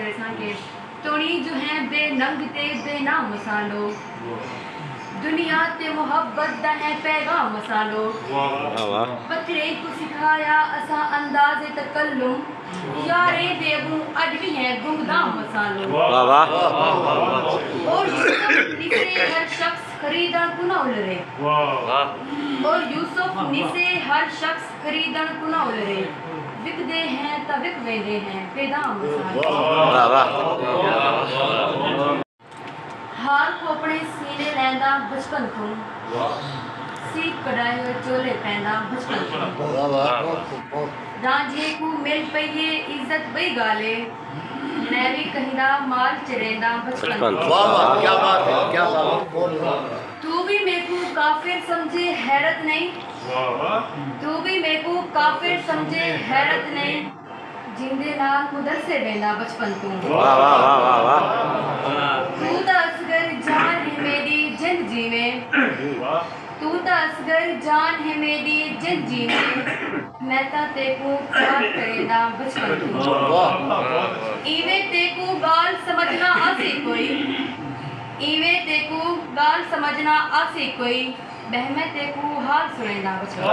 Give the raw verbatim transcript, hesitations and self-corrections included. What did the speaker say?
اساں کے توڑی جو ہیں بے ننگ تے بے نام اساں لوگ۔ دنیا تے محبت دا ہے پیغام اساں لوگ۔ واہ واہ۔ پتھریں کوں سکھایا اساں انداز تکلم، یاریں دے اگوں اڄ وی ہیں گمدام اساں لوگ۔ واہ واہ۔ اور یوسف نسے ہر شخص خریدݨ کوں نہ الرے۔ واہ۔ اور یوسف نسے ہر شخص خریدݨ کوں نہ الرے۔ وکدے ہیں تاں وک ویندے ہیں بے دام اساں لوگ۔ واہ واہ۔ ہار کوں اپݨے سینے لینداں بچپن توں، سیپ کڈھائے ہوئے چولے پینداں بچپن توں۔ رانجھے کوں مل پئی اے عزت ٻئی ڳالھ اے، میں وی کہیں دا مال چرینداں بچپن توں۔ واہ واہ، کیا بات ہے، کیا بات ہے۔ توں وی میکوں کافر سمجھے حیرت نئیں، توں وی میکوں کافر سمجھے حیرت نئیں، جیندے نال مدرسے ویندا بچپن توں۔ واہ واہ واہ واہ واہ۔ توں تاں اصغر جان ہے میݙی جند جیویں، توں تاں اصغر جان ہے میݙی جند جیویں، میں تاں تیکوں پیار کریندا بچپن توں۔ ایویں تیکوں ڳالھ سمجھنا آسی کوئی، ایویں تیکوں ڳالھ سمجھنا آسی کوئی، ٻہہ میں تیکوں حال سݨینداں بچپن توں۔